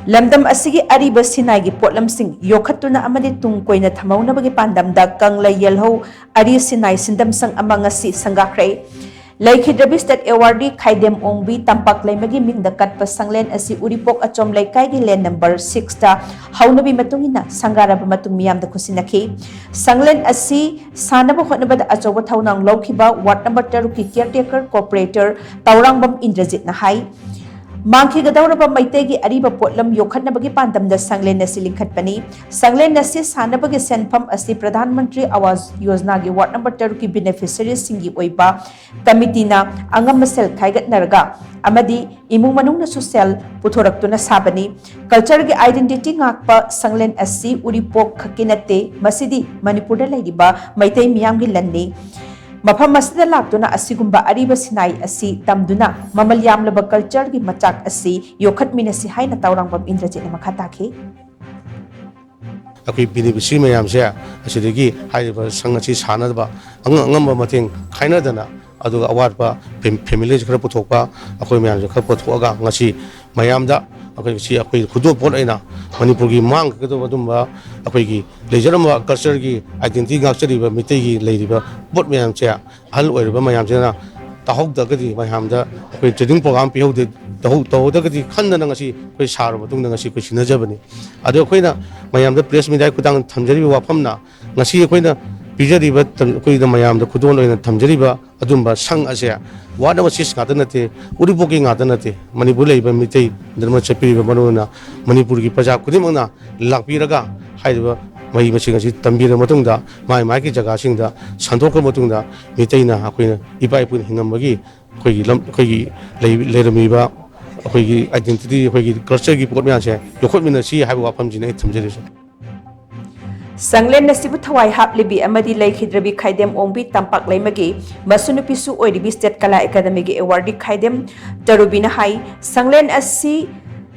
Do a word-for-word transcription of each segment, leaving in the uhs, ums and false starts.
ꯂꯝꯗꯝ ꯑꯁꯤꯒꯤ ꯑꯔꯤꯕ ꯁꯤꯟꯅꯥꯏꯒꯤ ꯄꯣꯠꯂꯝꯁꯤꯡ ꯌꯣꯛꯈꯠꯇꯨꯅ ꯑꯃꯗꯤ ꯇꯨꯡ ꯀꯣꯏꯅ ꯊꯝꯍꯧꯅꯕꯒꯤ ꯄꯥꯟꯗꯝꯗ ꯀꯪꯂꯩ ꯌꯦꯜꯍꯧ ꯑꯔꯤ ꯁꯤꯟꯅꯥꯏ ꯁꯤꯟꯗꯝ ꯁꯪ ꯑꯃ ꯉꯁꯤ ꯁꯪꯒꯥꯈ꯭ꯔꯦ꯫ ꯂꯩꯈꯤꯗ꯭ꯔꯕꯤ state awardee ꯈꯥꯏꯗꯦꯝ ꯑꯣꯡꯕꯤ ꯇꯝꯄꯥꯛ ꯂꯩꯃꯒꯤ ꯃꯤꯡꯗ ꯀꯠꯄ ꯁꯪꯂꯦꯟ ꯑꯁꯤ ꯎꯔꯤꯄꯣꯛ ꯑꯆꯣꯝ ꯂꯩꯀꯥꯏꯒꯤ land number six ꯇ ꯍꯧꯅꯕꯤ ꯃꯇꯨꯡ ꯏꯟꯅ ꯁꯪꯒꯥꯔꯕ ꯃꯇꯨꯡ ꯃꯤꯌꯥꯝꯗ ꯈꯨꯠꯁꯤꯟꯅꯈꯤ꯫ ꯁꯪꯂꯦꯟ ꯑꯁꯤ ꯁꯥꯟꯅꯕ ꯍꯣꯠꯅꯕꯗ ꯑꯆꯧꯕ ꯊꯧꯗꯥꯡ ꯂꯧꯈꯤꯕ ward number ꯇꯔꯨꯛꯀꯤ caretaker corporator ꯇꯧꯔꯥꯡꯕꯝ ꯏꯟꯗ꯭ꯔꯖꯤꯠꯅ ꯍꯥꯏ꯫ ꯃꯥꯡꯈꯤꯒꯗꯧꯔꯕ ꯃꯩꯇꯩꯒꯤ ꯑꯔꯤꯕ ꯄꯣꯠꯂꯝ ꯌꯣꯛꯈꯠꯅꯕꯒꯤ ꯄꯥꯟꯗꯝꯗ ꯁꯪꯂꯦꯟ ꯑꯁꯤ ꯂꯤꯡꯈꯠꯄꯅꯤ꯫ ꯁꯪꯂꯦꯟ ꯑꯁꯤ ꯁꯥꯟꯅꯕꯒꯤ ꯁꯦꯟꯐꯝ ꯑꯁꯤ ꯄ꯭ꯔꯙꯥꯟ ꯃꯟꯇ꯭ꯔꯤ ꯑꯋꯥꯖ ꯌꯣꯖꯅꯥꯒꯤ ward number ꯇꯔꯨꯛꯀꯤ beneficiaryꯁꯤꯡꯒꯤ ꯑꯣꯏꯕ ꯀꯃꯤꯇꯤꯅ ꯑꯉꯝꯕ ꯁꯦꯜ ꯈꯥꯏꯒꯠꯅꯔꯒ ꯑꯃꯗꯤ ꯏꯃꯨꯡ ꯃꯅꯨꯡꯅꯁꯨ ꯁꯦꯜ ꯄꯨꯊꯣꯔꯛꯇꯨꯅ ꯁꯥꯕꯅꯤ꯫ Cultureꯒꯤ identity ꯉꯥꯛꯄ ꯁꯪꯂꯦꯟ ꯑꯁꯤ ꯎꯔꯤꯄꯣꯛ ꯈꯛꯀꯤ ꯅꯠꯇꯦ, ꯃꯁꯤꯗꯤ ꯃꯅꯤꯄꯨꯔꯗ ꯂꯩꯔꯤꯕ ꯃꯩꯇꯩ ꯃꯤꯌꯥꯝꯒꯤ ꯂꯟꯅꯤ꯫ ꯃꯐꯝ ꯑꯁꯤꯗ ꯂꯥꯛꯇꯨꯅ ꯑꯁꯤꯒꯨꯝꯕ ꯑꯔꯤꯕ ꯁꯤꯟꯅꯥꯏ ꯑꯁꯤ ꯇꯝꯗꯨꯅ ꯃꯃꯜ ꯌꯥꯝꯂꯕ cultureꯒꯤ ꯃꯆꯥꯛ ꯑꯁꯤ ꯌꯣꯛꯈꯠꯃꯤꯟꯅꯁꯤ ꯍꯥꯏꯅ ꯇꯧꯔꯥꯡꯕꯝ ꯏꯟꯗ꯭ꯔꯖꯤꯠꯅ ꯃꯈꯥ ꯇꯥꯈꯤ꯫ ꯑꯩꯈꯣꯏ beneficiary ꯃꯌꯥꯝꯁꯦ ꯑꯁꯤꯗꯒꯤ ꯍꯥꯏꯔꯤꯕ ꯁꯪ ꯑꯁꯤ ꯁꯥꯟꯅꯕ ꯑꯉꯝ ꯑꯉꯝꯕ ꯃꯇꯦꯡ ꯈꯥꯏꯅꯗꯅ, ꯑꯗꯨꯒ ꯑꯋꯥꯠꯄ ꯐꯦ- familyꯁꯦ ꯈꯔ ꯄꯨꯊꯣꯛꯄ, ꯑꯩꯈꯣꯏ ꯃꯌꯥꯝꯁꯦ ꯈꯔ ꯄꯨꯊꯣꯛꯑꯒ ꯉꯁꯤ ꯃꯌꯥꯝꯗ ꯑꯩꯈꯣꯏ ꯁꯤ ꯑꯩꯈꯣꯏ ꯈꯨꯗꯣꯜꯄꯣꯠ ꯑꯣꯏꯅ ꯃꯅꯤꯄꯨꯔꯒꯤ ꯃꯥꯡꯈꯤꯒꯗꯕ ꯑꯗꯨꯝꯕ ꯑꯩꯈꯣꯏꯒꯤ ꯂꯩꯖꯔꯝꯕ cultureꯒꯤ identity ꯉꯥꯛꯆꯔꯤꯕ ꯃꯤꯇꯩꯒꯤ ꯂꯩꯔꯤꯕ ꯄꯣꯠ ꯃꯌꯥꯝꯁꯦ ꯑꯍꯜ ꯑꯣꯏꯔꯕ ꯃꯌꯥꯝꯁꯤꯅ ꯇꯥꯍꯧꯗ꯭ꯔꯒꯗꯤ, ꯃꯌꯥꯝꯗ ꯑꯩꯈꯣꯏ training program ꯄꯤꯍꯧꯗꯦ, ꯇꯧꯍꯧ- ꯇꯧꯍꯧꯗ꯭ꯔꯒꯗꯤ ꯈꯟꯗꯅ ꯉꯁꯤ ꯑꯩꯈꯣꯏ ꯁꯥꯔꯕ ꯃꯇꯨꯡꯗ ꯉꯁꯤ ꯑꯩꯈꯣꯏ ꯁꯤꯟꯅꯖꯕꯅꯤ꯫ ꯑꯗꯣ ꯑꯩꯈꯣꯏꯅ ꯃꯌꯥꯝꯗ press mediaꯒꯤ ꯈꯨꯠꯊꯥꯡꯗ ꯊꯝꯖꯔꯤꯕ ꯋꯥꯐꯝꯅ, ꯉꯁꯤ ꯑꯩꯈꯣꯏꯅ ꯄꯤꯖꯔꯤꯕ ꯇꯝ- ꯑꯩꯈꯣꯏꯅ ꯃꯌꯥꯝꯗ ꯈꯨꯗꯣꯜ ꯑꯣꯏꯅ ꯊꯝꯖꯔꯤꯕ ꯑꯗꯨꯝꯕ ꯁꯪ ꯑꯁꯦ ward number six ꯉꯥꯛꯇ ꯅꯠꯇꯦ, ꯎꯔꯤꯄꯣꯛꯀꯤ ꯉꯥꯛꯇ ꯅꯠꯇꯦ, ꯃꯅꯤꯄꯨꯔ ꯂꯩꯔꯤꯕ ꯃꯤꯇꯩ ꯙꯔꯃ ꯆꯠꯄꯤꯔꯤꯕ ꯃꯔꯨꯑꯣꯏꯅ ꯃꯅꯤꯄꯨꯔꯒꯤ ꯄ꯭ꯔꯖꯥ ꯈꯨꯗꯤꯡꯃꯛꯅ ꯂꯥꯛꯄꯤꯔꯒ ꯍꯥꯏꯔꯤꯕ ꯃꯍꯩ ꯃꯁꯤꯡ ꯑꯁꯤ ꯇꯝꯕꯤꯔꯕ ꯃꯇꯨꯡꯗ ꯃꯥꯒꯤ ꯃꯥꯒꯤ ꯖꯒꯥꯁꯤꯡꯗ ꯁꯟꯗꯣꯛꯈ꯭ꯔꯕ ꯃꯇꯨꯡꯗ ꯃꯤꯇꯩꯅ ꯑꯩꯈꯣꯏꯅ ꯏꯄꯥ ꯏꯄꯨꯅ ꯍꯤꯡꯉꯝꯕꯒꯤ ꯑꯩꯈꯣꯏꯒꯤ ꯂꯝ ꯑꯩꯈꯣꯏꯒꯤ ꯂꯩ- ꯂꯩꯔꯝꯃꯤꯕ ꯑꯩꯈꯣꯏꯒꯤ identity, ꯑꯩꯈꯣꯏꯒꯤ cultureꯒꯤ ꯄꯣꯠ ꯃꯌꯥꯝꯁꯦ ꯌꯣꯛꯈꯠꯃꯤꯟꯅꯁꯤ ꯍꯥꯏꯕ ꯋꯥꯐꯝꯁꯤꯅ ꯑꯩ ꯊꯝꯖꯔꯤꯁꯦ꯫ ꯁꯪꯂꯦꯟ ꯑꯁꯤꯕꯨ ꯊꯋꯥꯏ ꯍꯥꯞꯂꯤꯕꯤ ꯑꯃꯗꯤ ꯂꯩꯈꯤꯗ꯭ꯔꯕꯤ ꯈꯥꯏꯗꯦꯝ ꯑꯣꯡꯕꯤ ꯇꯝꯄꯥꯛ ꯂꯩꯃꯒꯤ ꯃꯁꯨ ꯅꯨꯄꯤꯁꯨ ꯑꯣꯏꯔꯤꯕꯤ state ꯀꯂꯥ academyꯒꯤ awardee ꯈꯥꯏꯗꯦꯝ ꯇꯔꯨꯕꯤꯅ ꯍꯥꯏ, ꯁꯪꯂꯦꯟ ꯑꯁꯤ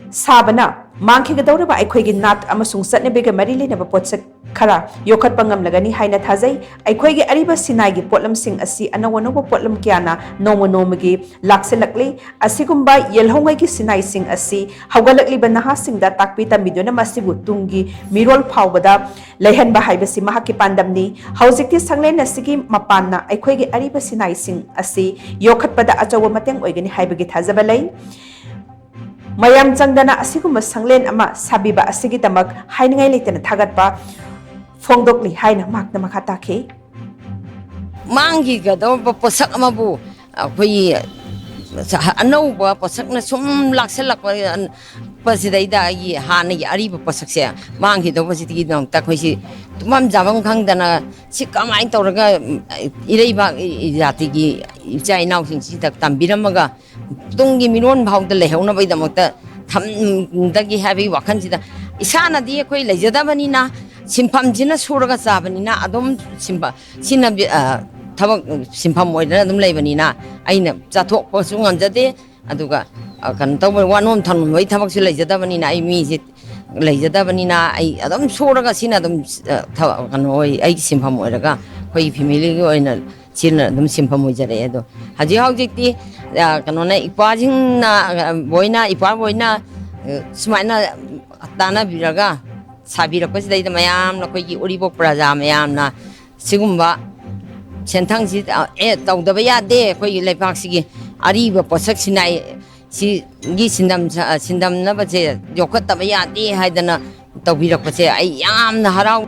ꯁꯥꯕꯅ ꯃꯥꯡꯈꯤꯒꯗꯧꯔꯤꯕ ꯑꯩꯈꯣꯏꯒꯤ ꯅꯥꯠ ꯑꯃꯁꯨꯡ ꯆꯠꯅꯕꯤꯒ ꯃꯔꯤ ꯂꯩꯅꯕ ꯄꯣꯠꯁꯛ ꯈꯔ ꯌꯣꯛꯈꯠꯄ ꯉꯝꯂꯒꯅꯤ ꯍꯥꯏꯅ ꯊꯥꯖꯩ꯫ ꯑꯩꯈꯣꯏꯒꯤ ꯑꯔꯤꯕ ꯁꯤꯅꯥꯏꯒꯤ ꯄꯣꯠꯂꯝꯁꯤꯡ ꯑꯁꯤ ꯑꯅꯧ ꯑꯅꯧꯕ ꯄꯣꯠꯂꯝ ꯀꯌꯥꯅ ꯅꯣꯡꯃ ꯅꯣꯡꯃꯒꯤ ꯂꯥꯛꯁꯤꯜꯂꯛꯂꯤ꯫ ꯑꯁꯤꯒꯨꯝꯕ ꯌꯦꯜꯍꯧꯉꯩꯒꯤ ꯁꯤꯅꯥꯏꯁꯤꯡ ꯑꯁꯤ ꯍꯧꯒꯠꯂꯛꯂꯤꯕ ꯅꯍꯥꯁꯤꯡꯗ ꯇꯥꯛꯄꯤ ꯇꯝꯕꯤꯗꯨꯅ ꯃꯁꯤꯕꯨ ꯇꯨꯡꯒꯤ ꯃꯤꯔꯣꯜ ꯐꯥꯎꯕꯗ ꯂꯩꯍꯟꯕ ꯍꯥꯏꯕꯁꯤ ꯃꯍꯥꯛꯀꯤ ꯄꯥꯟꯗꯝꯅꯤ꯫ ꯍꯧꯖꯤꯛꯇꯤ ꯁꯪꯂꯦꯟ ꯑꯁꯤꯒꯤ ꯃꯄꯥꯟꯅ ꯑꯩꯈꯣꯏꯒꯤ ꯑꯔꯤꯕ ꯁꯤꯅꯥꯏꯁꯤꯡ ꯑꯁꯤ ꯌꯣꯛꯈꯠꯄꯗ ꯑꯆꯧꯕ ꯃꯇꯦꯡ ꯑꯣꯏꯒꯅꯤ ꯍꯥꯏꯕꯒꯤ ꯊꯥꯖꯕ ꯂꯩ꯫ ꯃꯌꯥꯝ ꯆꯪꯗꯅ ꯑꯁꯤꯒꯨꯝꯕ ꯁꯪꯂꯦꯟ ꯑꯃ ꯁꯥꯕꯤꯕ ꯑꯁꯤꯒꯤꯗꯃꯛ ꯍꯥꯏꯅꯤꯡꯉꯥꯏ ꯂꯩꯇꯅ ꯊꯥꯒꯠꯄ ꯐꯣꯡꯗꯣꯛꯂꯤ ꯍꯥꯏꯅ ꯃꯍꯥꯛꯅ ꯃꯈꯥ ꯇꯥꯈꯤ꯫ ꯃꯥꯡꯈꯤꯒꯗꯧꯕ ꯄꯣꯠꯁꯛ ꯑꯃꯕꯨ ꯑꯩꯈꯣꯏꯒꯤ ꯑꯅꯧꯕ ꯄꯣꯠꯁꯛꯅ ꯁꯨꯝ ꯂꯥꯛꯁꯜꯂꯛꯄ ꯄꯁꯤꯗꯩꯗ ꯑꯩꯒꯤ ꯍꯥꯟꯅꯒꯤ ꯑꯔꯤꯕ ꯄꯣꯠꯁꯛꯁꯦ ꯃꯥꯡꯈꯤꯗꯧꯕꯁꯤꯗꯒꯤꯗꯃꯛꯇ ꯑꯩꯈꯣꯏꯁꯤ ꯇꯨꯝꯐꯝ ꯆꯥꯐꯝ ꯈꯪꯗꯅ ꯁꯤ ꯀꯃꯥꯏꯅ ꯇꯧꯔꯒ ꯏꯔꯩꯕꯥꯛ ꯖꯥꯇꯤꯒꯤ ꯏꯆꯥ ꯏꯅꯥꯎꯁꯤꯡꯁꯤꯗ ꯇꯝꯕꯤꯔꯝꯃꯒ ꯇꯨꯡꯒꯤ ꯃꯤꯔꯣꯟ ꯐꯥꯎꯗ ꯂꯩꯍꯧꯅꯕꯒꯤꯗꯃꯛꯇ ꯊꯝꯗꯒꯦ ꯍꯥꯏꯕꯒꯤ ꯋꯥꯈꯜꯁꯤꯗ ꯏꯁꯥꯅꯗꯤ ꯑꯩꯈꯣꯏ ꯂꯩꯖꯗꯕꯅꯤꯅ ꯁꯤꯟꯐꯝꯁꯤꯅ ꯁꯨꯔꯒ ꯆꯥꯕꯅꯤꯅ ꯑꯗꯨꯝ ꯁꯤꯟꯕ ꯁꯤꯅ ꯊꯕꯛ ꯁꯤꯟꯐꯝ ꯑꯣꯏꯗꯅ ꯑꯗꯨꯝ ꯂꯩꯕꯅꯤꯅ ꯑꯩꯅ ꯆꯠꯊꯣꯛꯄꯁꯨ ꯉꯝꯖꯗꯦ꯫ ꯑꯗꯨꯒ ꯀꯩꯅꯣ ꯇꯧꯕ ꯋꯥꯅꯣꯝ ꯊꯝꯕꯒꯤ ꯊꯕꯛꯁꯨ ꯂꯩꯖꯗꯕꯅꯤꯅ ꯑꯩ ꯃꯤꯁꯦ ꯂꯩꯖꯗꯕꯅꯤꯅ ꯑꯩ ꯑꯗꯨꯝ ꯁꯨꯔꯒ ꯁꯤꯅ ꯑꯗꯨꯝ ꯀꯩꯅꯣ ꯑꯣꯏ ꯑꯩꯒꯤ ꯁꯤꯟꯐꯝ ꯑꯣꯏꯔꯒ ꯑꯩꯈꯣꯏꯒꯤ ꯐꯦꯃꯤꯂꯤꯒꯤ ꯑꯣꯏꯅ ꯁꯤꯅ ꯑꯗꯨꯝ ꯁꯤꯟꯐꯝ ꯑꯣꯏꯖꯔꯛꯑꯦ꯫ ꯑꯗꯣ ꯍꯧꯖꯤꯛ ꯍꯧꯖꯤꯛꯇꯤ ꯀꯩꯅꯣꯅ ꯏꯄꯥꯁꯤꯡꯅ ꯕꯣꯏꯅ ꯏꯄꯥ ꯕꯣꯏꯅ ꯁꯨꯃꯥꯏꯅ ꯇꯥꯟꯅꯕꯤꯔꯒ ꯁꯥꯕꯤꯔꯛꯄꯁꯤꯗꯩꯗ ꯃꯌꯥꯝꯅ ꯑꯩꯈꯣꯏꯒꯤ ꯎꯔꯤꯄꯣꯛ ꯄ꯭ꯔꯖꯥ ꯃꯌꯥꯝꯅ ꯁꯤꯒꯨꯝꯕ ꯁꯦꯟꯊꯪꯁꯤ ꯑꯦ ꯇꯧꯗꯕ ꯌꯥꯗꯦ꯫ ꯑꯩꯈꯣꯏꯒꯤ ꯂꯩꯕꯥꯛꯁꯤꯒꯤ ꯑꯔꯤꯕ ꯄꯣꯠꯁꯛ ꯁꯤꯅꯥꯏ ꯁꯤꯒꯤ ꯁꯤꯟꯗꯝ ꯁꯤꯟꯗꯝꯅꯕꯁꯦ ꯌꯣꯛꯈꯠꯇꯕ ꯌꯥꯗꯦ ꯍꯥꯏꯗꯅ ꯇꯧꯕꯤꯔꯛꯄꯁꯦ ꯑꯩ ꯌꯥꯝꯅ ꯍꯔꯥꯎ꯫